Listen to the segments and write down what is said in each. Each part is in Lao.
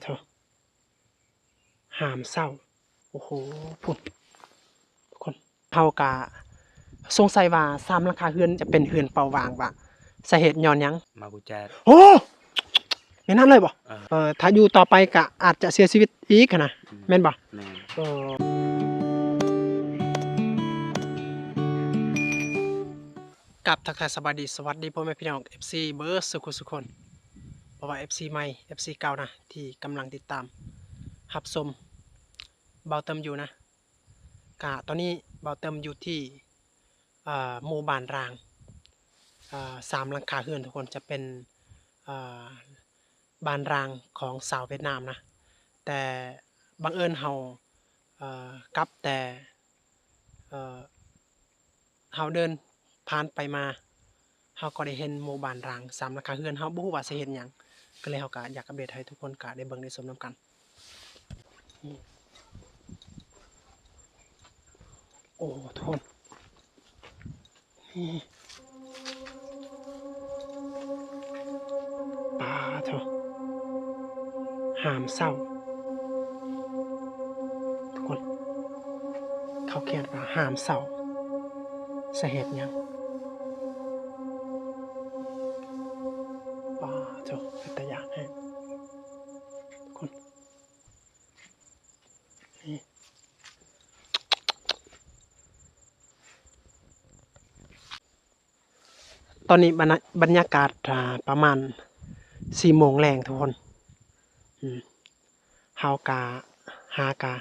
ໂທ້ ຫ້າມເຊົ່າ. ໂອ້ໂຫ ພຸ້ນ ທຸກຄົນ. ເຮົາກະສົງໄສວ່າສາມຫຼັງຄາເຮືອນຈະເປັນເຮືອນເປົ່າຫວ່າງ ວ່າສາເຫດຍ້ອນຫຍັງ? ມາກູແຈດ. ໂອ້ ແນວນັ້ນເລີຍບໍ່? ເອີ ເອີ ຖ້າຢູ່ຕໍ່ໄປກະອາດຈະເສຍຊີວິດອີກຫັ້ນນະ. ອືມ ແມ່ນບໍ່? ແມ່ນ. ເອີ ກາບທັກທາຍສະບາຍດີ ສະຫວັດດີພໍ່ແມ່ພີ່ນ້ອງ ເອັຟຊີ ເບີດສູ່ຄົນ ບໍ່ວ່າ ເອັຟຊີ ໃໝ່ ເອັຟຊີ ເກົ່ານະ ທີ່ກຳລັງຕິດຕາມຮັບຊົມເບົາເຕີມຢູ່ນະ. ກະຕອນນີ້ເບົາເຕີມຢູ່ທີ່ ເອີ ໝູ່ບ້ານຮ້າງ ເອີ ສາມຫຼັງຄາເຮືອນ ທຸກຄົນ ຈະເປັນ ເອີ ບ້ານຮ້າງຂອງຊາວຫວຽດນາມນະ. ແຕ່ບັງເອີນເຮົາ ເອີ ກັບແຕ່ ເອີ ເຮົາເດີນຜ່ານໄປມາ ເຮົາກໍໄດ້ເຫັນໝູ່ບ້ານຮ້າງສາມຫຼັງຄາເຮືອນ ເຮົາບໍ່ຮູ້ວ່າສາເຫດຫຍັງ ກໍເລີຍເຮົາກໍຢາກອັບເດດໃຫ້ທຸກຄົນກໍໄດ້ເບິ່ງໄດ້ຊົມນຳກັນ. ໂອ້ ທຸກຄົນ ນີ້ ປາໂທ້ ຫ້າມເຊົ່າ ທຸກຄົນ. ເຂົາຂຽນວ່າຫ້າມເຊົ່າ ສາເຫດຫຍັງ? ປາໂທ້ ເປັນຕາຢ້ານແຮງ ທຸກຄົນ. ນີ້ ຕອນນີ້ບັນຍາ ບັນຍາກາດ ອ່າ ປະມານສີ່ໂມງແລງ ທຸກຄົນ. ອືມ ເຮົາກະຫາກະ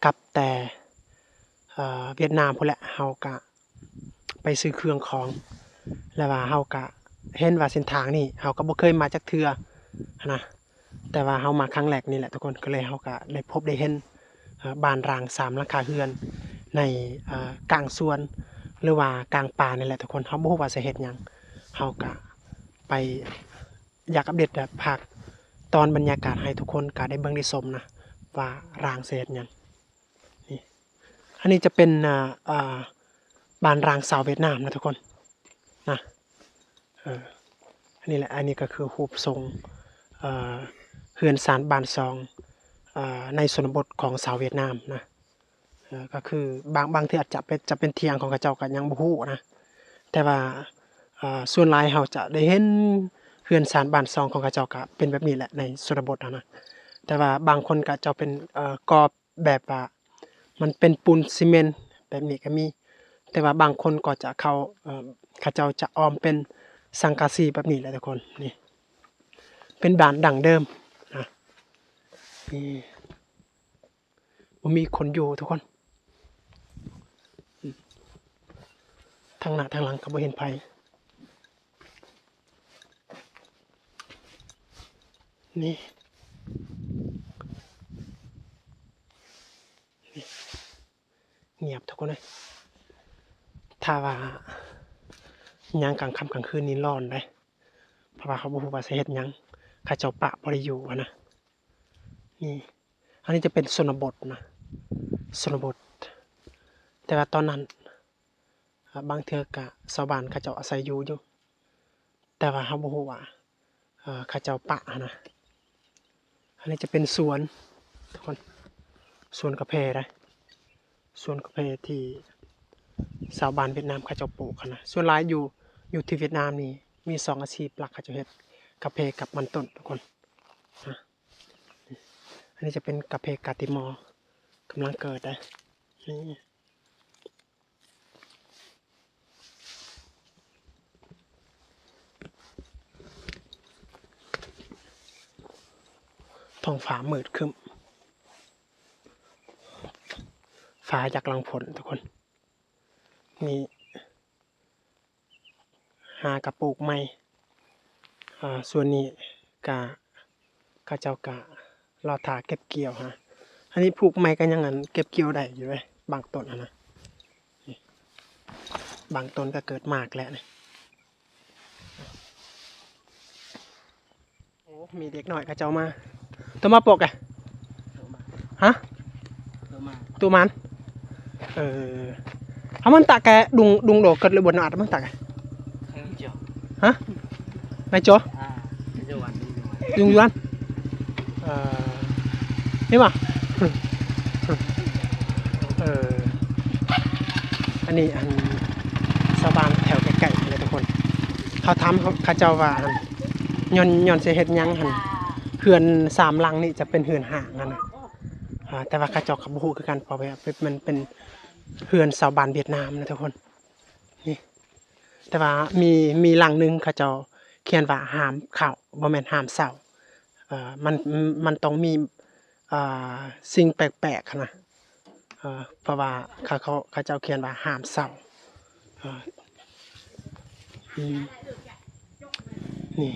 ກັບແຕ່ ເອີ ຫວຽດນາມພຸ້ນແຫຼະ ເຮົາກະ ໄປຊື້ເຄື່ອງຂອງ ແລະວ່າເຮົາກະເຫັນວ່າເສັ້ນທາງນີ້ ເຮົາກໍບໍ່ເຄີຍມາຈັກເທື່ອຫັ້ນນະ ແຕ່ວ່າເຮົາມາຄັ້ງແລກນີ້ແຫຼະທຸກຄົນ. ກໍເລີຍເຮົາກະໄດ້ພົບໄດ້ເຫັນ ເອີ ບ້ານຮ້າງສາມຫຼັງຄາເຮືອນໃນ ເອີ ກາງສວນ ຫຼືວ່າກາງປ່ານີ້ແຫຼະທຸກຄົນ. ເຮົາບໍ່ຮູ້ວ່າສາເຫດຫຍັງ ເຮົາກະໄປ ຢາກອັບເດດແບບພາກຕອນບັນຍາກາດໃຫ້ທຸກຄົນກະໄດ້ເບິ່ງໄດ້ຊົມນະ ວ່າຮ້າງສາເຫດຫຍັງ. ນີ້ ອັນນີ້ຈະເປັນ ອ່າ ອ່າ ບ້ານຮ້າງຊາວຫວຽດນາມນະທຸກຄົນນະ. ເອີ ອັນນີ້ແຫຼະ ອັນນີ້ກໍຄືຮູບຊົງ ເອີ ເຮືອນຊານບ້ານຊ່ອງ ເອີ ໃນຊົນນະບົດຂອງຊາວຫວຽດນາມນະ. ເອີ ກໍຄືບາງ ບາງເທື່ອອາດຈະເປັນ ຈະເປັນຖຽງຂອງເຂົາເຈົ້າກໍຍັງບໍ່ຮູ້ນະ ແຕ່ວ່າ ເອີ ສ່ວນຫຼາຍເຮົາຈະໄດ້ເຫັນເຮືອນຊານບ້ານຊ່ອງຂອງເຂົາເຈົ້າກໍເປັນແບບນີ້ແຫຼະ ໃນຊົນນະບົດຫັ້ນນະ. ແຕ່ວ່າບາງຄົນເຂົາເຈົ້າເປັນ ເອີ ກໍ່ ແບບວ່າມັນເປັນປູນຊີເມັນແບບນີ້ກໍມີ ແຕ່ວ່າບາງຄົນກໍຈະເຂົາ ເອີ ເຂົາເຈົ້າຈະອ້ອມເປັນສັງກະສີແບບນີ້ແຫຼະທຸກຄົນ. ນີ້ເປັນບ້ານດັ້ງເດີມນະ ນີ້ ບໍ່ມີຄົນຢູ່ທຸກຄົນ. ທາງໜ້າທາງຫຼັງກໍບໍ່ເຫັນໃຜ. ນີ້ ງຽບທຸກຄົນເອີຍ. ຖ້າວ່າຍາມກາງຄ່ຳກາງຄືນນີ້ຫຼອນເດ້ ເພາະວ່າເຮົາບໍ່ຮູ້ວ່າສາເຫດຫຍັງ ເຂົາເຈົ້າປະບໍ່ໄດ້ຢູ່ຫັ້ນນະ. ນີ້ ອັນນີ້ຈະເປັນຊົນນະບົດນະ ຊົນນະບົດ. ແຕ່ວ່າຕອນນັ້ນ ອາ ບາງເທື່ອກະຊາວບ້ານເຂົາເຈົ້າອາໄສຢູ່ຢູ່ ແຕ່ວ່າເຮົາບໍ່ຮູ້ວ່າ ເອີ ເຂົາເຈົ້າປະຫັ້ນນະ. ອັນນີ້ຈະເປັນສວນ ທຸກຄົນ ສວນກາເຟເດ້ ສວນກາເຟທີ່ຊາວບ້ານຫວຽດນາມເຂົາເຈົ້າປູກຫັ້ນນະ. ສ່ວນຫຼາຍຢູ່ ຢູ່ທີ່ຫວຽດນາມນີ້ມີສອງອາຊີບຫຼັກ ເຂົາເຈົ້າເຮັດກາເຟກັບມັນຕົ້ນ ທຸກຄົນນະ. ອັນນີ້ຈະເປັນກາເຟກາຕິມໍ ກຳລັງເກີດເດ້ ນີ້. ທ້ອງຟ້າມືດຄຶ້ມ ຟ້າຢາກຫຼັງຝົນທຸກຄົນ. ນີ້ຫາກະປູກໃໝ່ ອາ ສ່ວນນີ້ກະ ເຂົາເຈົ້າກະລໍຖ້າເກັບກ່ຽວຫັ້ນ. ອັນນີ້ປູກໃໝ່ກໍຍັງ ອັນ ເກັບກ່ຽວໄດ້ຢູ່ເດ້ ບາງຕົ້ນຫັ້ນນະ. ນີ້ ບາງຕົ້ນກໍເກີດໝາກແລ້ວນີ້. ໂອ້ ມີເດັກນ້ອຍເຂົາເຈົ້າມາ. ໂຕມາປົກແກ? ໂຕມາ. ຮະ? ໂຕມາ. ໂຕມານ? ເອີ. ເອົາມັນຕາແກ ດຸງ ດຸງໂດເກີດເລີຍບໍ່ນາດມັນຕາແກ? ຮະ? ນາຍໂຈ? ດຸງຍວນ. ເອີ. ເຫັນບໍ່? ເອີ ອັນນີ້ ອັນ ຊາວບ້ານແຖວໃກ້ໆນີ້ແຫຼະທຸກຄົນ. ເຮົາຖາມເຂົາເຈົ້າວ່າ ອັນ ຍ້ອນ ຍ້ອນສາເຫດຫຍັງຫັ້ນ ເຮືອນສາມຫຼັງນີ້ຈະເປັນເຮືອນຮ້າງຫັ້ນນະ. ອ່າ ແຕ່ວ່າເຂົາເຈົ້າກໍບໍ່ຮູ້ຄືກັນ ເພາະວ່າ ເປັນ ມັນເປັນເຮືອນຊາວບ້ານຫວຽດນາມນະທຸກຄົນ. ນີ້ ແຕ່ວ່າມີ ມີຫຼັງໜຶ່ງເຂົາເຈົ້າຂຽນວ່າຫ້າມເຂົ້າ ບໍ່ແມ່ນຫ້າມເຊົ່າ. ເອີ ມັນ ມັນຕ້ອງມີ ອ່າ ສິ່ງແປກໆຫັ້ນນະ. ເອີ ເພາະວ່າເຂົາ ເຂົາ ເຂົາເຈົ້າຂຽນວ່າຫ້າມເຊົ່າ. ເອີ ອືມ ນີ້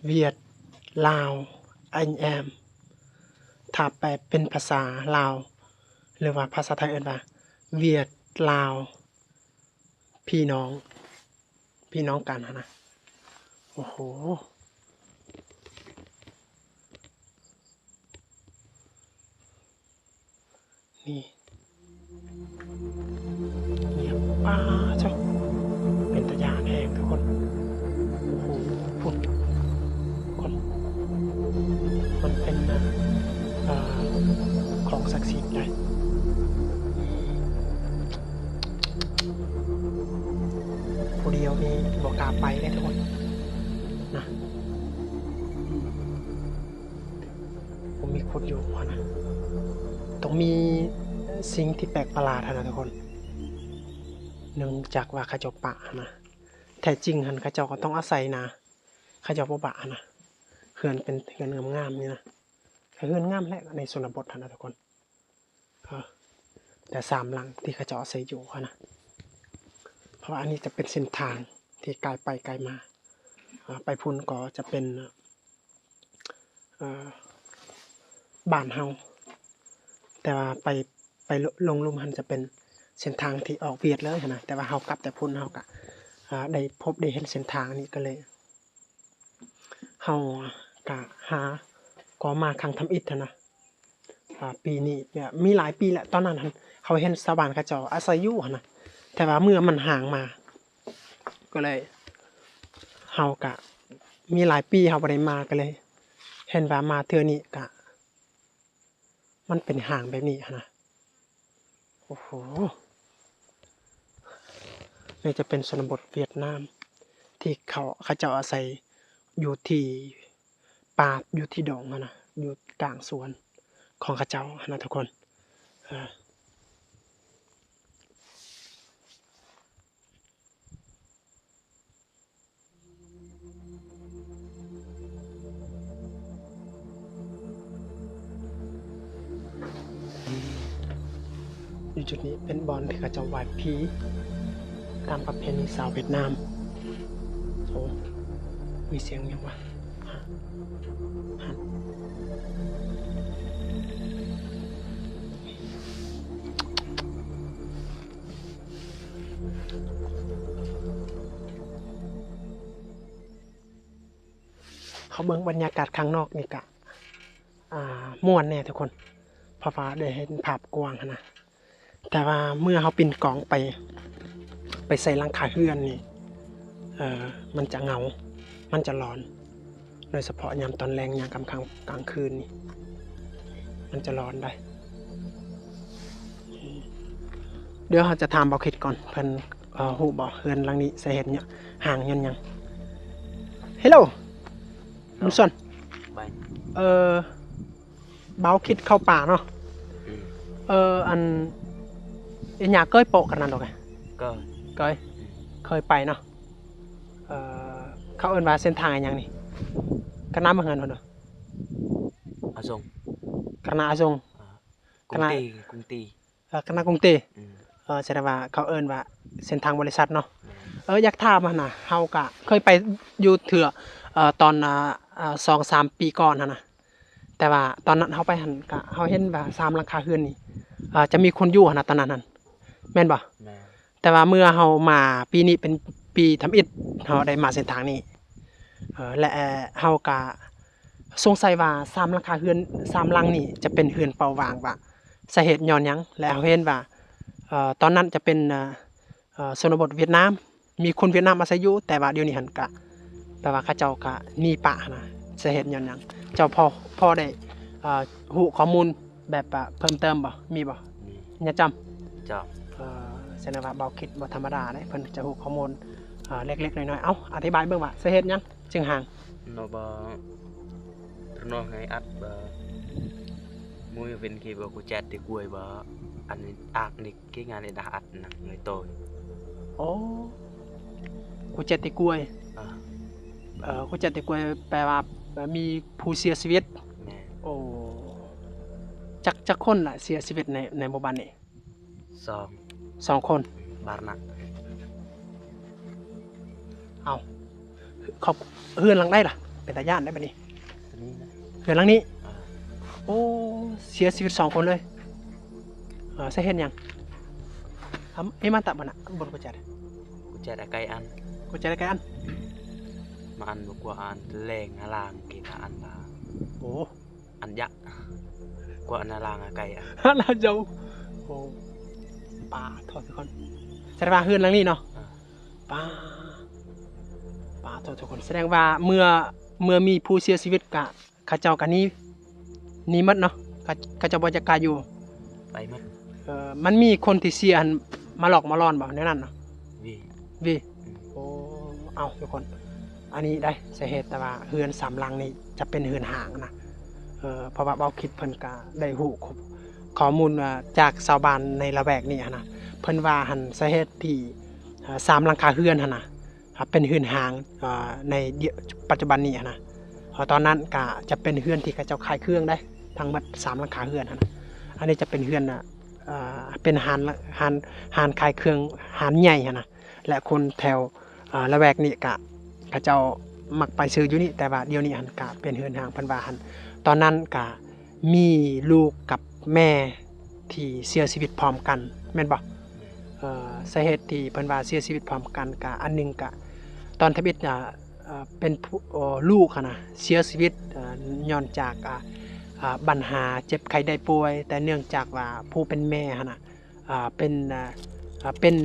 ຫວຽດ ລາວ I am ຖ້າແປເປັນພາສາລາວ ຫຼືວ່າພາສາໄທເອີ້ນວ່າ ຫວຽດ ລາວ ພີ່ນ້ອງ ພີ່ນ້ອງກັນຫັ້ນນະ. ໂອ້ໂຫ ນີ້ ງຽບ ປາໂທ້ ເປັນຕາຢ້ານແຮງທຸກຄົນ. ໂອ້ໂຫ ພຸ້ນ ຄົນ ມັນເປັນ ເອີ ຂອງສັກສິດໄດ໋. ຜູ້ດຽວນີ້ບໍ່ກ້າໄປເດ້ທຸກຄົນນະ. ບໍ່ມີຄົນຢູ່ຫັ້ນນະ. ຕ້ອງມີສິ່ງທີ່ແປກປະຫຼາດຫັ້ນນະທຸກຄົນ. ເນື່ອງຈາກວ່າເຂົາເຈົ້າປະຫັ້ນນະ. ແທ້ຈິງຫັ້ນເຂົາເຈົ້າກໍຕ້ອງອາໄສນາ. ເຂົາເຈົ້າບໍ່ປະຫັ້ນນະ. ເຮືອນເປັນເຮືອນງາມໆນີ້ນະ. ກໍເຮືອນງາມແຫຼະໃນຊົນນະບົດຫັ້ນນະທຸກຄົນ. ເອີ ແຕ່ສາມຫຼັງທີ່ເຂົາເຈົ້າອາໄສຢູ່ຫັ້ນນະ. ເພາະວ່າອັນນີ້ຈະເປັນເສັ້ນທາງທີ່ກາຍໄປກາຍມາ. ເອີ ໄປພຸ້ນກໍຈະເປັນ ເອີ ບ້ານເຮົາ. ແຕ່ວ່າໄປ ໄປ ລ- ລົງລຸ່ມຫັ້ນຈະເປັນເສັ້ນທາງທີ່ອອກຫວຽດເລີຍຫັ້ນນະ. ແຕ່ວ່າເຮົາກັບແຕ່ພຸ້ນ ເຮົາກະ ເອີ ໄດ້ພົບໄດ້ເຫັນເສັ້ນທາງນີ້ ກໍເລີຍ ເຮົາກະຫາ ກໍມາຄັ້ງທຳອິດຫັ້ນນະ. ອ່າ ປີນີ້ ແບບມີຫຼາຍປີແລ້ວ. ຕອນນັ້ນຫັ້ນ ເຮົາເຫັນຊາວບ້ານເຂົາເຈົ້າອາໄສຢູ່ຫັ້ນນະ. ແຕ່ວ່າເມື່ອມັນຫ່າງມາ ກໍເລີຍ ເຮົາກະມີຫຼາຍປີເຮົາບໍ່ໄດ້ມາ ກໍເລີຍເຫັນວ່າມາເທື່ອນີ້ກະ ມັນເປັນຮ່າງແບບນີ້ຫັ້ນນະ. ໂອ້ໂຫ ນີ້ຈະເປັນຊົນນະບົດຫວຽດນາມ ທີ່ເຂົາ ເຂົາເຈົ້າອາໄສຢູ່ທີ່ປ່າ ຢູ່ທີ່ດົງຫັ້ນນະ ຢູ່ກາງສວນຂອງເຂົາເຈົ້າຫັ້ນນະທຸກຄົນ. ເອີ ຢູ່ຈຸດນີ້ເປັນບ່ອນທີ່ເຂົາເຈົ້າໄຫວ້ຜີຕາມປະເພນີຊາວຫວຽດນາມ. ໂອ້ ມີສຽງຫຍັງວະ? ເຮົາເບິ່ງບັນຍາກາດຂ້າງນອກນີ້ກະ ອ່າ ມ່ວນແດ່ທຸກຄົນ ເພາະວ່າໄດ້ເຫັນພາບກວ້າງຫັ້ນນະ. ແຕ່ວ່າເມື່ອເຮົາປິ່ນກ້ອງໄປ ໄປໃສ່ຫຼັງຄາເຮືອນນີ້ ເອີ ມັນຈະເຫງົາ ມັນຈະຫຼອນ. ໂດຍສະເພາະຍາມຕອນແລງ ຍາມກາງຄ່ຳກາງຄືນນີ້ ມັນຈະຫຼອນໄດ໋. ດຽວເຮົາຈະຖາມບ່າວຄິດກ່ອນ ເພິ່ນ ເອີ ຮູ້ບໍ່ ເຮືອນຫຼັງນີ້ສາເຫດຫຍັງ ຮ້າງຍ້ອນຫຍັງ? ເຮລໂລ ບຸນຊວນ ເອີ ບ່າວຄິດເຂົ້າປ່າເນາະ. ເອີ ອັນ ອີຫຍັງ ເຄີຍໂປະກັນນັ້ນດອກ ເຄີຍ ເຄີຍໄປເນາະ. ເອີ ເຂົາເອີ້ນວ່າເສັ້ນທາງອີຫຍັງນີ້? ກັນນຳເຮືອນເພິ່ນ ອາສົງ ກັນນາອາສົງ ກຸງເຕ ກຸງເຕ ເອີ ກັນນາກຸງເຕ. ເອີ ສະແດງວ່າເຂົາເອີ້ນວ່າເສັ້ນທາງບໍລິສັດເນາະ. ເອີ ຢາກຖາມຫັ້ນນະ ເຮົາກະເຄີຍໄປຢູ່ເທື່ອ ເອີ ຕອນ ອາ ສອງສາມປີກ່ອນຫັ້ນນະ. ແຕ່ວ່າຕອນນັ້ນເຮົາໄປຫັ້ນກະ ເຮົາເຫັນວ່າສາມຫຼັງຄາເຮືອນນີ້ ເອີ ຈະມີຄົນຢູ່ຫັ້ນນະ ຕອນນັ້ນຫັ້ນ ແມ່ນບໍ່? ແຕ່ວ່າເມື່ອເຮົາມາປີນີ້ເປັນປີທຳອິດ ເຮົາໄດ້ມາເສັ້ນທາງນີ້ ເອີ ແລະ ເຮົາກະສົງໄສວ່າສາມຫຼັງຄາເຮືອນ ສາມຫຼັງນີ້ຈະເປັນເຮືອນເປົ່າຫວ່າງ ວ່າສາເຫດຍ້ອນຫຍັງ ແລະ ເຮົາເຫັນວ່າ ເອີ ຕອນນັ້ນຈະເປັນ ເອີ ເອີ ຊົນນະບົດຫວຽດນາມ ມີຄົນຫວຽດນາມອາໄສຢູ່ ແຕ່ວ່າດຽວນີ້ຫັ້ນກະ ແປວ່າເຂົາເຈົ້າກະໜີປະຫັ້ນນະ. ສາເຫດຍ້ອນຫຍັງ? ເຈົ້າພໍ ພໍໄດ້ ເອີ ຮູ້ຂໍ້ມູນແບບວ່າເພີ່ມເຕີມບໍ່? ມີ. ຍາຈຳ? ຈຳ. ເອີ ສະແດງວ່າເບົາຄິດບໍ່ທຳມະດາເດ້ ເພິ່ນຈະຮູ້ຂໍ້ມູນ ເອີ ເລັກໆນ້ອຍໆ. ເອົ້າ ອະທິບາຍເບິ່ງວ່າສາເຫດຫຍັງຈຶ່ງຫ່າງ? ເນາະ ບໍ່ ເພາະນ້ອງໃຫ້ອັດ ບໍ່ ມວຍເປັນທີ່ບໍ່ ກູແຈດທີ່ກວຍ ບໍ່ ອັນນີ້ອາກນິກ Cái ngàn này đã ăn nặng người tôi. Ồ, cô chết thì quê. ເອີ ເອີ ຜູ້ຈັດຕິກວຍແປວ່າ ເອີ ມີຜູ້ເສຍຊີວິດ. ແມ່ນ. ໂອ້ ຈັກ ຈັກຄົນລະເສຍຊີວິດໃນ ໃນໝູ່ບ້ານນີ້? ສອງ ສອງຄົນ. ບາດນະ ເອົ້າ ຄອບ ເຮືອນຫຼັງໃດລະ ເປັນຕາຢ້ານໄດ໋ບາດນີ້? ຕົວນີ້ນະ ເຮືອນຫຼັງນີ້. ເອີ ໂອ້ ເສຍຊີວິດສອງຄົນເລີຍ. ເອີ ສາເຫດຫຍັງ? ອຳ Em ăn tạm bạn ạ, buồn của Chad. Của Chad là cay ăn. Của Chad là cay ăn. Mà ăn vừa qua ăn leng lang kia là ăn là. Ồ. Ăn dặ. Qua ăn lang là cay ăn. Ăn là dâu. Ồ. ປາໂທດທຸກຄົນ ສະແດງວ່າເຮືອນຫຼັງນີ້ເນາະ. ອ່າ ປາ ປາໂທດທຸກຄົນ ສະແດງວ່າເມື່ອ ເມື່ອມີຜູ້ເສຍຊີວິດກະ ເຂົາເຈົ້າກໍໜີ ໜີໝົດເນາະ ເຂົາ ເຂົາເຈົ້າບໍ່ຢາກກາຍຢູ່ ໄປໝົດ. ເອີ ມັນມີຄົນທີ່ເສຍຫັ້ນມາຫຼອກມາຫຼອນບໍ່ ແນວນັ້ນນະ? ມີ ມີ. ອືມ ໂອ້ ເອົ້າ ທຸກຄົນ ອັນນີ້ໄດ໋ ສາເຫດ ແຕ່ວ່າເຮືອນສາມຫຼັງນີ້ຈະເປັນເຮືອນຮ້າງນະ. ເອີ ເພາະວ່າເບົາຄິດເພິ່ນກະໄດ້ຮູ້ຂໍ້ມູນ ເອີ ຈາກຊາວບ້ານໃນລະແວກນີ້ຫັ້ນນະ ເພິ່ນວ່າຫັ້ນ ສາເຫດທີ່ ເອີ ສາມຫຼັງຄາເຮືອນຫັ້ນນະ ອ່າ ເປັນເຮືອນຮ້າງ ເອີ ໃນ ປັດຈຸບັນນີ້ຫັ້ນນະ. ເອີ ຕອນນັ້ນກະຈະເປັນເຮືອນທີ່ເຂົາເຈົ້າຂາຍເຄື່ອງໄດ໋ ທັງໝົດສາມຫຼັງຄາເຮືອນຫັ້ນນະ. ອັນນີ້ຈະເປັນເຮືອນ ອ່າ ເປັນຮ້ານ ຮ້ານ ຮ້ານຂາຍເຄື່ອງ ຮ້ານໃຫຍ່ຫັ້ນນະ ແລະ ຄົນແຖວ ອ່າ ລະແວກນີ້ກະ ເຂົາເຈົ້າມັກໄປຊື້ຢູ່ນີ້ ແຕ່ວ່າດຽວນີ້ຫັ້ນກະເປັນເຮືອນຮ້າງ ເພິ່ນວ່າຫັ້ນ. ຕອນນັ້ນກະ ມີລູກກັບແມ່ທີ່ເສຍຊີວິດພ້ອມກັນ ແມ່ນບໍ່? ເອີ ສາເຫດທີ່ເພິ່ນວ່າເສຍຊີວິດພ້ອມກັນກະ ອັນໜຶ່ງກະ ຕອນທຳອິດ ອ່າ ເປັນຜູ້ ເອີ ລູກຫັ້ນນະ ເສຍຊີວິດ ເອີ ຍ້ອນຈາກ ອ່າ ອ່າ ບັນຫາເຈັບໄຂ້ໄດ້ປ່ວຍ ແຕ່ເນື່ອງຈາກວ່າຜູ້ເປັນແມ່ຫັ້ນນະ ອ່າ ເປັນ ອ່າ ເປັນ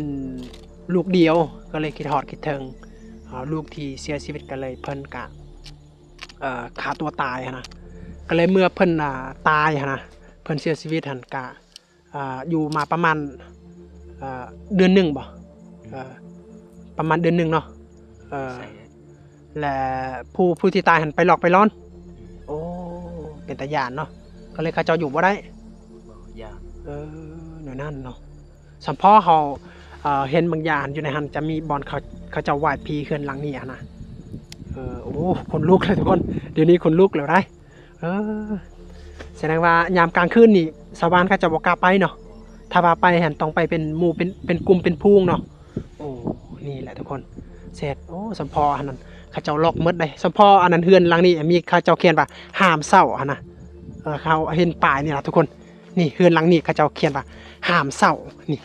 ລູກດຽວ ກໍເລີຍຄິດຮອດຄິດເຖິງ ອ່າ ລູກທີ່ເສຍຊີວິດ ກໍເລີຍເພິ່ນກະ ເອີ ຂ້າຕົວຕາຍຫັ້ນນະ. ກໍເລີຍເມື່ອເພິ່ນ ອ່າ ຕາຍຫັ້ນນະ ເພິ່ນເສຍຊີວິດຫັ້ນກະ ອ່າ ຢູ່ມາປະມານ ເອີ ເດືອນໜຶ່ງບໍ່? ເອີ ປະມານເດືອນໜຶ່ງເນາະ. ເອີ ແລະ ຜູ້ ຜູ້ທີ່ຕາຍຫັ້ນໄປຫຼອກໄປຫຼອນ. ໂອ້ ເປັນຕາຢ້ານເນາະ ກໍເລີຍເຂົາເຈົ້າຢູ່ບໍ່ໄດ້. ຢ້ານ. ເອີ ແນວນັ້ນເນາະ. ສຳເພາະເຮົາ ເອີ ເຫັນບາງຢ່າງຢູ່ໃນຫັ້ນ ຈະມີບ່ອນເຂົາ ເຂົາເຈົ້າໄຫວ້ຜີເຮືອນຫຼັງນີ້ຫັ້ນນະ. ເອີ ໂອ້ ຂົນລຸກເລີຍທຸກຄົນ ດຽວນີ້ຂົນລຸກແລ້ວໄດ໋. ເອີ ສະແດງວ່າຍາມກາງຄືນນີ້ ຊາວບ້ານເຂົາເຈົ້າບໍ່ກ້າໄປເນາະ. ຖ້າວ່າໄປຫັ້ນຕ້ອງໄປເປັນໝູ່ ເປັນ ເປັນກຸ່ມເປັນຝູງເນາະ. ໂອ້ ນີ້ແຫຼະທຸກຄົນ ເສດ ໂອ້ ສຳເພາະອັນນັ້ນ ເຂົາເຈົ້າລັອກໝົດເດ້. ສຳເພາະອັນນັ້ນ ເຮືອນຫຼັງນີ້ມີ ເຂົາເຈົ້າຂຽນວ່າຫ້າມເຊົ່າຫັ້ນນະ. ເອີ ເຮົາເຫັນປ້າຍນີ້ລະທຸກຄົນ. ນີ້ ເຮືອນຫຼັງນີ້ເຂົາເຈົ້າຂຽນວ່າຫ້າມເຊົ່ານີ້.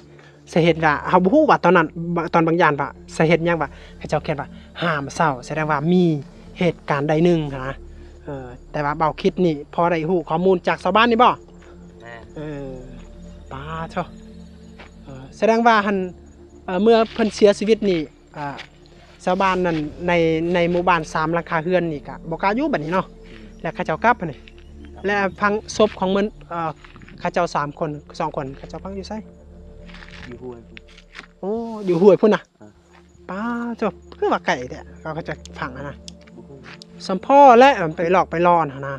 ສາເຫດວ່າ ເຮົາບໍ່ຮູ້ວ່າຕອນນັ້ນ ຕອນບາງຢ່າງວ່າສາເຫດຫຍັງວ່າເຂົາເຈົ້າຂຽນວ່າຫ້າມເຊົ່າ ສະແດງວ່າມີເຫດການໃດໜຶ່ງຫັ້ນນະ. ເອີ ແຕ່ວ່າເບົາຄິດນີ້ ພໍໄດ້ຮູ້ຂໍ້ມູນຈາກຊາວບ້ານນີ້ບໍ່? ແມ່ນ. ເອີ ປາໂທ ເອີ ສະແດງວ່າຫັ້ນ ເອີ ເມື່ອເພິ່ນເສຍຊີວິດນີ້ ອ່າ ຊາວບ້ານນັ້ນໃນ ໃນໝູ່ບ້ານສາມຫຼັງຄາເຮືອນນີ້ກະບໍ່ກ້າຢູ່ບັດນີ້ເນາະ. ອືມ ແລະ ເຂົາເຈົ້າກັບຫັ້ນນີ້ ແລະ ຝັງສົບຂອງມັນ ເອີ ເຂົາເຈົ້າສາມຄົນ ສອງຄົນ ເຂົາເຈົ້າຝັງຢູ່ໃສ? ຢູ່ຫ້ວຍພຸ້ນ. ໂອ້ ຢູ່ຫ້ວຍພຸ້ນນະ. ເອີ ປາໂທ ຄືວ່າໄກແທ້ ເຂົາ ເຂົາເຈົ້າຝັງຫັ້ນນະ. ບໍ່ຮູ້ ສຳເພາະແຫຼະ ໄປຫຼອກໄປຫຼອນຫັ້ນນະ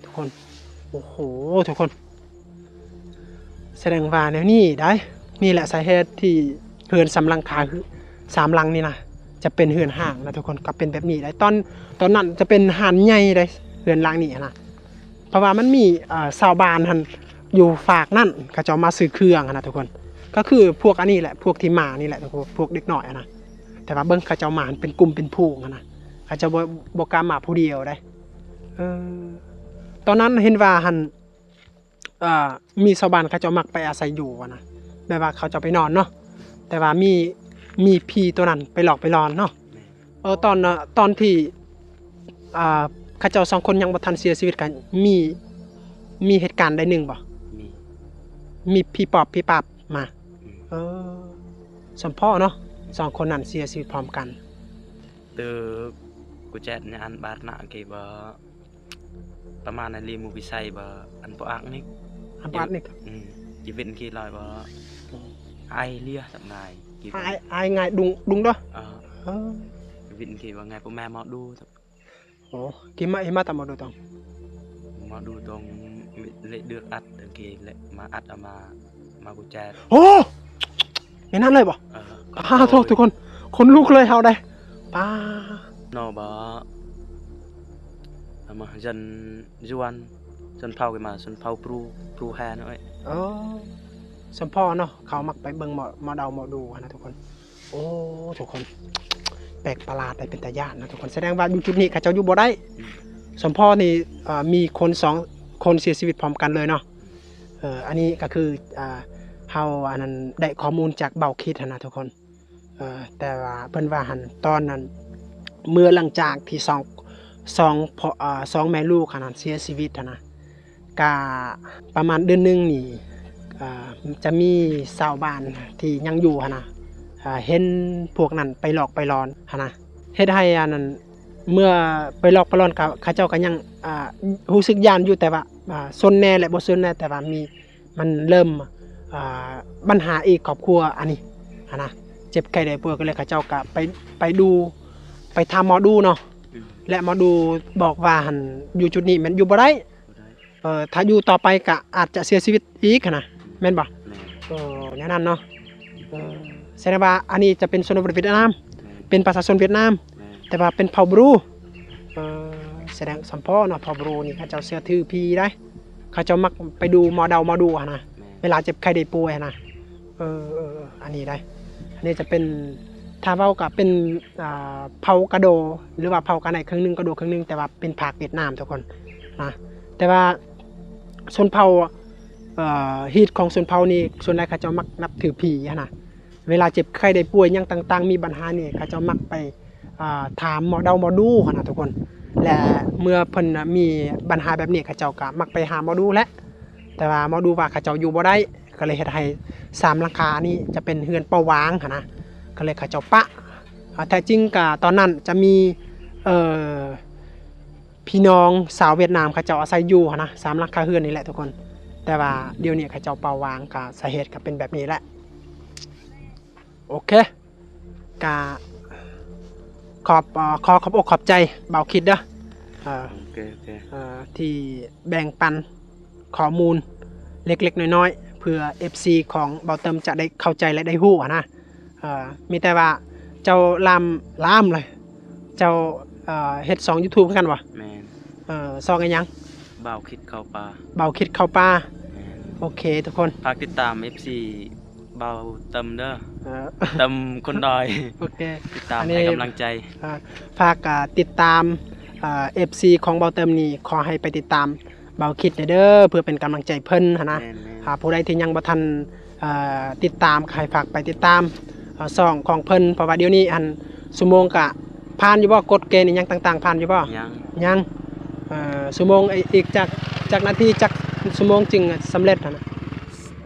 ທຸກຄົນ. ໂອ້ໂຫ ທຸກຄົນ ສະແດງວ່າແນວນີ້ໄດ໋ ນີ້ແຫຼະສາເຫດທີ່ເຮືອນສາມຫຼັງຄາ ສາມຫຼັງນີ້ນະ ຈະເປັນເຮືອນຮ້າງນະທຸກຄົນ ກໍເປັນແບບນີ້ໄດ໋. ຕອນ ຕອນນັ້ນຈະເປັນຮ້ານໃຫຍ່ໄດ໋ ເຮືອນຫຼັງນີ້ຫັ້ນນະ ເພາະວ່າມັນມີ ເອີ ຊາວບ້ານຫັ້ນຢູ່ຟາກນັ້ນ ເຂົາເຈົ້າມາຊື້ເຄື່ອງຫັ້ນນະທຸກຄົນ. ກໍຄືພວກອັນນີ້ແຫຼະ ພວກທີ່ມານີ້ແຫຼະທຸກຄົນ ພວກເດັກນ້ອຍຫັ້ນນະ ແຕ່ວ່າເບິ່ງເຂົາເຈົ້າມາຫັ້ນເປັນກຸ່ມເປັນຝູງຫັ້ນນະ ເຂົາເຈົ້າບໍ່ ບໍ່ກ້າມາຜູ້ດຽວໄດ໋. ເອີ ຕອນນັ້ນເຫັນວ່າຫັ້ນ ເອີ ມີຊາວບ້ານເຂົາເຈົ້າມັກໄປອາໄສຢູ່ຫັ້ນນະ ແບບວ່າເຂົາເຈົ້າໄປນອນເນາະ ແຕ່ວ່າມີ ມີຜີຕົວນັ້ນໄປຫຼອກໄປຫຼອນເນາະ. ແມ່ນ. ເອີ ຕອນ ຕອນທີ່ ອ່າ ເຂົາເຈົ້າສອງຄົນຍັງບໍ່ທັນເສຍຊີວິດ ກໍມີ ມີເຫດການໃດໜຶ່ງບໍ່? ມີ ມີຜີປອບຜີປາບມາ. ອືມ ເອີ ສຳເພາະເນາະ. ສອງຄົນນັ້ນເສຍຊີວິດພ້ອມກັນ? ເຕີ ກູແຈດຍາອັນບາດນະເກບ ປະມານນັ້ນລີ ໝູ່ພິໄຊບະ ອັນປະອາກນິກ ອັນປະອາກນິກ ອືມ ຈີວິນຄີລອຍບະ ອືມ ອາຍເລຍສຳນາຍ ອາຍ ອາຍງ່າຍດຸງ ດຸງເດີ ເອີ ເອີ ຈີວິນຄີວ່າງ່າຍປະແມ່ໝໍດູ ໂອ້ ກິນມາ ອີມາຕາໝໍດູຕົງ ໝໍດູຕົງ ເລເດືອດອັດເດີ ເລມາອັດອາມາ ມາກູແຈ ໂອ້ ແມ່ນນັ້ນເລີຍບໍ່? ເອີ ອ້າໂທ້ ທຸກຄົນ ຂົນລຸກເລີຍເຮົາໄດ໋ ປ້າ ນໍບໍ ອາມາ ຊົນ ຊວນເຜົ່າກັນມາ ຊົນເຜົ່າບຣູ ບຣູແຮນເອີຍ ເອີ ສົມພໍເນາະ ເຂົາມັກໄປເບິ່ງໝໍ ໝໍເດົາໝໍດູຫັ້ນນະທຸກຄົນ. ໂອ້ ທຸກຄົນ ແປກປະຫຼາດໄດ໋ ເປັນຕາຢ້ານນະທຸກຄົນ ສະແດງວ່າຢູ່ຈຸດນີ້ເຂົາເຈົ້າຢູ່ບໍ່ໄດ້ອືມ ສົມພໍນີ້ ເອີ ມີຄົນສອງຄົນເສຍຊີວິດພ້ອມກັນເລີຍເນາະ ເອີ ອັນນີ້ກໍຄື ອ່າ ເຮົາ ອັນນັ້ນ ໄດ້ຂໍ້ມູນຈາກເບົາຄິດຫັ້ນນະທຸກຄົນ ເອີ ແຕ່ວ່າເພິ່ນວ່າຫັ້ນ ຕອນນັ້ນ ເມື່ອຫຼັງຈາກທີ່ສອງ ສອງພໍ່ ເອີ ສອງແມ່ລູກຫັ້ນນະ ເສຍຊີວິດຫັ້ນນະ ກະປະມານເດືອນໜຶ່ງນີ້ ເອີ ຈະມີຊາວບ້ານທີ່ຍັງຢູ່ຫັ້ນນະ ເອີ ເຫັນພວກນັ້ນໄປຫຼອກໄປຫຼອນຫັ້ນນະ ເຮັດໃຫ້ອັນນັ້ນ ເມື່ອໄປຫຼອກໄປຫຼອນ ເຂົາ ເຂົາເຈົ້າກໍຍັງ ອ່າ ຮູ້ສຶກຢ້ານຢູ່ ແຕ່ວ່າ ອ່າ ຊົນແດ່ ແລະ ບໍ່ຊົນແດ່ ແຕ່ວ່າມີ ມັນເລີ່ມ ອ່າ ບັນຫາອີກຄອບຄົວອັນນີ້ຫັ້ນນະ ເຈັບໄຂ້ໄດ້ປ່ວຍ ກໍເລີຍເຂົາເຈົ້າກໍໄປ ໄປດູ ໄປຖາມໝໍດູເນາະ ອືມ ແລະ ໝໍດູບອກວ່າຫັ້ນ ຢູ່ຈຸດນີ້ແມ່ນຢູ່ບໍ່ໄດ້ ບໍ່ໄດ້ ເອີ ຖ້າຢູ່ຕໍ່ໄປກໍອາດຈະເສຍຊີວິດອີກຫັ້ນນະ ແມ່ນບໍ່? ແມ່ນ ເອີ ແນວນັ້ນເນາະ ເອີ ສະແດງວ່າອັນນີ້ຈະເປັນຊົນນະບົດຫວຽດນາມ ແມ່ນ ເປັນປະຊາຊົນຫວຽດນາມ ແມ່ນ ແຕ່ວ່າເປັນເຜົ່າບຣູ ເອີ ສະແດງສຳພໍເນາະ ເຜົ່າບຣູນີ້ເຂົາເຈົ້າເຊື່ອຖືຜີໄດ໋ ເຂົາເຈົ້າມັກໄປດູໝໍເດົາໝໍດູຫັ້ນນະ ແມ່ນ ເວລາເຈັບໄຂ້ໄດ້ປ່ວຍຫັ້ນນະ ເອີ ເອີ ເອີ ອັນນີ້ໄດ໋ ອັນນີ້ຈະເປັນ ຖ້າເວົ້າກໍເປັນ ອ່າ ເຜົ່າກະໂດ ຫຼືວ່າເຜົ່າກາໄນເຄິ່ງໜຶ່ງ ກະໂດເຄິ່ງໜຶ່ງ ແຕ່ວ່າເປັນພາກຫວຽດນາມທຸກຄົນນະ ແຕ່ວ່າຊົນເຜົ່າ ເອີ ຮີດຂອງຊົນເຜົ່ານີ້ ສ່ວນຫຼາຍເຂົາເຈົ້າມັກນັບຖືຜີຫັ້ນນະ ເວລາເຈັບໄຂ້ໄດ້ປ່ວຍຫຍັງຕ່າງໆ ມີບັນຫານີ້ ເຂົາເຈົ້າມັກໄປ ອ່າ ຖາມໝໍເດົາໝໍດູຫັ້ນນະທຸກຄົນ ແລະ ເມື່ອເພິ່ນມີບັນຫາແບບນີ້ ເຂົາເຈົ້າກໍມັກໄປຫາໝໍດູແຫຼະ ແຕ່ວ່າໝໍດູວ່າເຂົາເຈົ້າຢູ່ບໍ່ໄດ້ ກໍເລີຍເຮັດໃຫ້ສາມຫຼັງຄານີ້ຈະເປັນເຮືອນເປົ່າຫວ່າງຫັ້ນນະ ກໍເລີຍເຂົາເຈົ້າປະ ອ່າ ແທ້ຈິງກະຕອນນັ້ນຈະມີ ເອີ ພີ່ນ້ອງຊາວຫວຽດນາມເຂົາເຈົ້າອາໄສຢູ່ຫັ້ນນະ ສາມຫຼັງຄາເຮືອນນີ້ແຫຼະທຸກຄົນ ແຕ່ວ່າດຽວນີ້ເຂົາເຈົ້າເປົ່າຫວ່າງ ກະສາເຫດກະເປັນແບບນີ້ແຫຼະ ໂອເຄ ກະຂອບ ເອີ ຂໍຂອບອົກຂອບໃຈບ່າວຄິດເດີ ເອີ ໂອເຄ ໂອເຄ ເອີ ທີ່ແບ່ງປັນ ຂໍ້ມູນເລັກໆນ້ອຍໆ ເພື່ອເອັຟຊີຂອງບ່າວເຕີມຈະໄດ້ເຂົ້າໃຈ ແລະ ໄດ້ຮູ້ຫັ້ນນະ ເອີ ມີແຕ່ວ່າເຈົ້າລາມ ລາມເລີຍ ເຈົ້າ ເອີ ເຮັດຊ່ອງຢູທູບຄືກັນບໍ່? ແມ່ນ ເອີ ຊ່ອງອີ່ຫຍັງ? ບ່າວຄິດເຂົ້າປ່າ ບ່າວຄິດເຂົ້າປ່າ ແມ່ນ ໂອເຄທຸກຄົນ ຝາກຕິດຕາມເອັຟຊີ ບ່າວເຕີມເດີ ເອີ ເຕີມຄົນດອຍ ໂອເຄ ຕິດຕາມ ອັນນີ້ ໃຫ້ກຳລັງໃຈ ອ່າ ຝາກ ອ່າ ຕິດຕາມ ອ່າ ເອັຟຊີຂອງບ່າວເຕີມນີ້ ຂໍໃຫ້ໄປຕິດຕາມບ່າວຄິດແດ່ເດີ ເພື່ອເປັນກຳລັງໃຈເພິ່ນຫັ້ນນະ ແມ່ນໆ ຖ້າຜູ້ໃດທີ່ຍັງບໍ່ທັນ ອ່າ ຕິດຕາມ ກໍໃຫ້ຝາກໄປຕິດຕາມ ອ່າ ຊ່ອງຂອງເພິ່ນ ເພາະວ່າດຽວນີ້ຫັ້ນ ຊົ່ວໂມງກະຜ່ານຢູ່ບໍ່? ກົດເກນອີ່ຫຍັງຕ່າງໆ ຜ່ານຢູ່ບໍ່? ຍັງ ຍັງ ເອີ ຊົ່ວໂມງ ອີກຈັກ ຈັກນາທີ ຈັກຊົ່ວໂມງຈຶ່ງສຳເລັດຫັ້ນນະ?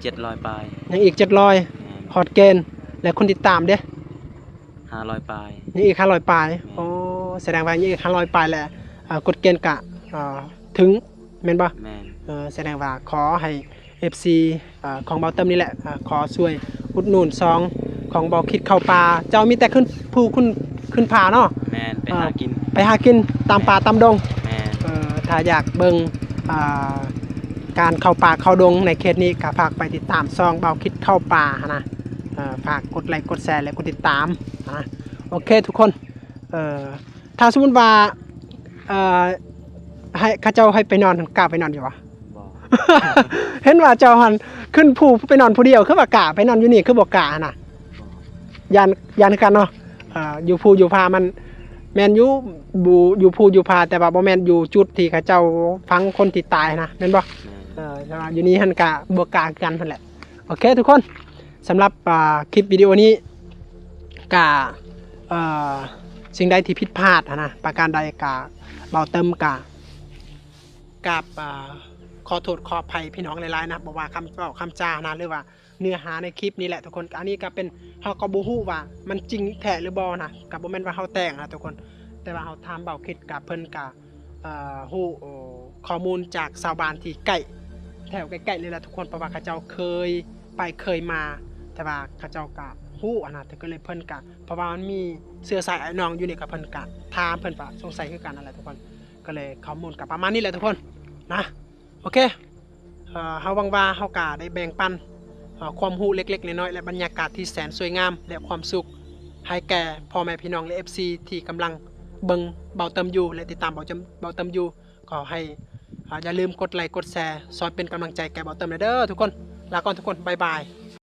ເຈັດຮ້ອຍປາຍ ຍັງອີກເຈັດຮ້ອຍ ແມ່ນ ຮອດເກນ ແລະ ຄົນຕິດຕາມເດ? ຫ້າຮ້ອຍປາຍ ຍັງອີກຫ້າຮ້ອຍປາຍ ແມ່ນ ໂອ້ ສະແດງວ່າຍັງອີກຫ້າຮ້ອຍປາຍ ແລະ ເອີ ກົດເກນກະ ເອີ ເຖິງ ແມ່ນບໍ່? ແມ່ນ ເອີ ສະແດງວ່າຂໍໃຫ້ ເອັຟຊີ ເອີ ຂອງບ່າວເຕີມນີ້ແຫຼະ ເອີ ຂໍຊ່ວຍອຸດໜູນຊ່ອງຂອງບ່າວຄິດເຂົ້າປ່າ ເຈົ້າມີແຕ່ຂຶ້ນພູຂຶ້ນ ຂຶ້ນຜາເນາະ ແມ່ນ ໄປຫາກິນ ເອີ ໄປຫາກິນຕາມປ່າຕາມດົງ ແມ່ນ ເອີ ຖ້າຢາກເບິ່ງ ອ່າ ການເຂົ້າປ່າເຂົ້າດົງໃນເຂດນີ້ ກໍຝາກໄປຕິດຕາມຊ່ອງບ່າວຄິດເຂົ້າປ່າຫັ້ນນະ ເອີ ຝາກກົດໄລກົດແຊ ແລະ ກົດຕິດຕາມຫັ້ນນະ ໂອເຄທຸກຄົນ ເອີ ຖ້າສົມມຸດວ່າ ເອີ ໃຫ້ເຂົາເຈົ້າໃຫ້ໄປນອນຫັ້ນ ກ້າໄປນອນຢູ່ບໍ່? ບໍ່ ເຫັນວ່າເຈົ້າຫັ້ນຂຶ້ນພູໄປນອນຜູ້ດຽວ ຄືວ່າກ້າໄປນອນຢູ່ນີ້ ຄືບໍ່ກ້າຫັ້ນນະ? ຢ້ານ ຢ້ານຄືກັນເນາະ ເອີ ຢູ່ພູຢູ່ຜາມັນແມ່ນຢູ່ ຢູ່ພູຢູ່ຜາ ແຕ່ວ່າບໍ່ແມ່ນຢູ່ຈຸດທີ່ເຂົາເຈົ້າຝັງຄົນທີ່ຕາຍຫັ້ນນະ ແມ່ນບໍ່? ແມ່ນ ເອີ ແຕ່ວ່າຢູ່ນີ້ຫັ້ນກະບໍ່ກ້າຄືກັນຫັ້ນແຫຼະ ໂອເຄທຸກຄົນ ສຳລັບ ອ່າ ຄລິບວິດີໂອນີ້ກະ ເອີ ສິ່ງໃດທີ່ຜິດພາດຫັ້ນນະ ປະການໃດກະ ບ່າວເຕີມກະກາບ ອ່າ ຂໍໂທດຂໍອະໄພພີ່ນ້ອງຫຼາຍໆນະ ບໍ່ວ່າຄຳເວົ້າຄຳຈານະ ຫຼືວ່າ ເນື້ອຫາໃນຄລິບນີ້ແຫຼະທຸກຄົນ. ອັນນີ້ກໍເປັນ ເຮົາກໍບໍ່ຮູ້ວ່າມັນຈິງແທ້ຫຼືບໍ່ນະ, ກໍບໍ່ແມ່ນວ່າເຮົາແຕ່ງນະທຸກຄົນ, ແຕ່ວ່າເຮົາຖາມເບົາຄິດ ກໍເພິ່ນກໍ ເອີ ຮູ້ຂໍ້ມູນຈາກຊາວບ້ານທີ່ໃກ້ ແຖວໃກ້ໆນີ້ແຫຼະທຸກຄົນ, ເພາະວ່າເຂົາເຈົ້າເຄີຍໄປເຄີຍມາ, ແຕ່ວ່າເຂົາເຈົ້າກໍຮູ້ຫັ້ນນະ, ກໍເລີຍເພິ່ນກໍ ເພາະວ່າມັນມີເຊື້ອສາຍອ້າຍນ້ອງຢູ່ນີ້, ກໍເພິ່ນກໍຖາມ ເພິ່ນກໍສົງໄສຄືກັນນັ້ນແຫຼະທຸກຄົນ. ກໍເລີຍຂໍ້ມູນກໍປະມານນີ້ແຫຼະທຸກຄົນນະ. ໂອເຄ ເອີ ເຮົາຫວັງວ່າເຮົາກະໄດ້ແບ່ງປັນ ເອີ ຄວາມຮູ້ເລັກໆນ້ອຍໆ ແລະ ບັນຍາກາດທີ່ແສນສວຍງາມ ແລະ ຄວາມສຸກ ໃຫ້ແກ່ພໍ່ແມ່ພີ່ນ້ອງ ແລະ ເອັຟຊີ ທີ່ກຳລັງເບິ່ງເບົາເຕີມຢູ່ ແລະ ຕິດຕາມເບົາເຕີມ ເບົາເຕີມຢູ່. ຂໍໃຫ້ ເອີ ຢ່າລືມກົດໄລກ໌ ກົດແຊ ຊ່ອຍເປັນກຳລັງໃຈແກ່ເບົາເຕີມແດ່ເດີທຸກຄົນ. ລາກ່ອນທຸກຄົນ, ບາຍບາຍ.